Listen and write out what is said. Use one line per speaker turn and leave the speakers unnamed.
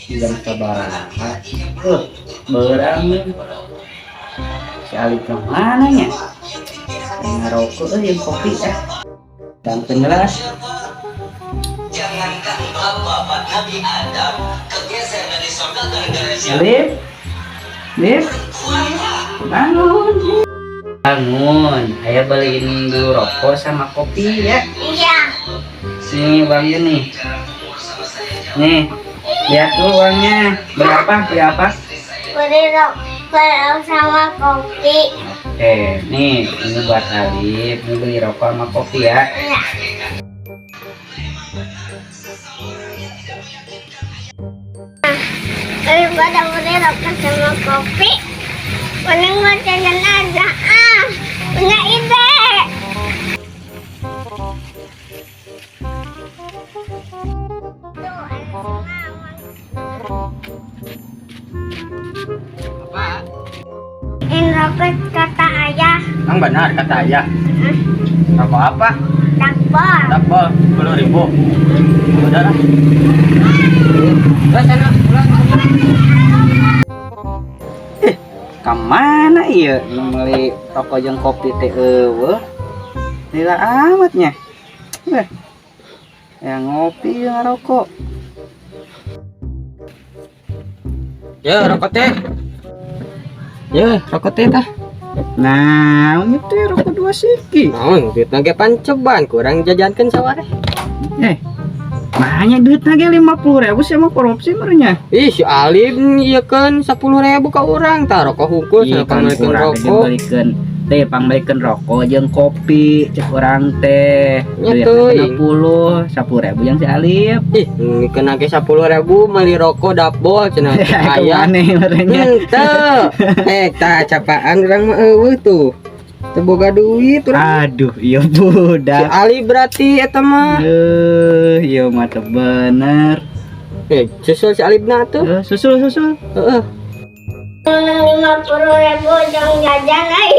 Jam sabaraha? Beurang si Alif ke mana nya? Ngarokok euy jeung kopi ah. Dangkeun lah.
Jangankan bapak Nabi Adam kegeser dari surga gara-gara siapa?
Alif. Alif, bangun. Bangun, ayah beliin dulu rokok sama kopi ya.
Iya.
Sini uangnya nih. Nih, lihat tuh uangnya. Berapa? Beli apa?
Beli rokok sama kopi.
Oke, nih, ini buat Alif. Ini beli rokok sama kopi ya.
Iya. Daripada beli rokok sama kopi, mending gua jajan aja. Ah, punya ide. Tuh, ada si Mawang.
Apa?
Ini rokok kata ayah.
Yang benar kata ayah. Rokok apa?
Dakbol.
Dakbol 10.000. Udah lah. Udah sana, pulang.
Kemana iya beli rokok jeung kopi teh eueuh. Lila amatnya. Eh. Yang ngopi yang ngerokok.
Ya, rokok teh. Ya, rokok teh tah.
Nah, ini teh rokok dua siki.
Naon, duit ge panceban, kurang jajankeun sawareh.
Eh, makanya duit lagi 50.000 sih mah korupsi merenya.
Ih, si Alim ieu kan 10.000 ka urang tah rokok hungkul
Iya
cenah
kan
pangmeulikeun
kurang teh
rokok.
belikan teh pangmeulikeun rokok jeung kopi cek urang teh.
Nya
Duitna
teuing.
60, 10.000 yang si Alif.
Ih, ngikeun ge 10.000 meuli rokok dakbol cenah aya.
Kemana merenya?
Henteu. Eh, tah capaan urang mah eueuh tuh. Teu boga duit urang.
Aduh, iya
Si
budak.
Ali berarti eta mah.
Eh, iya mah teu bener.
Eh, susul si Alibna tuh.
Eh, susul susul.
Heeh.
50.000 jangan jajan ay.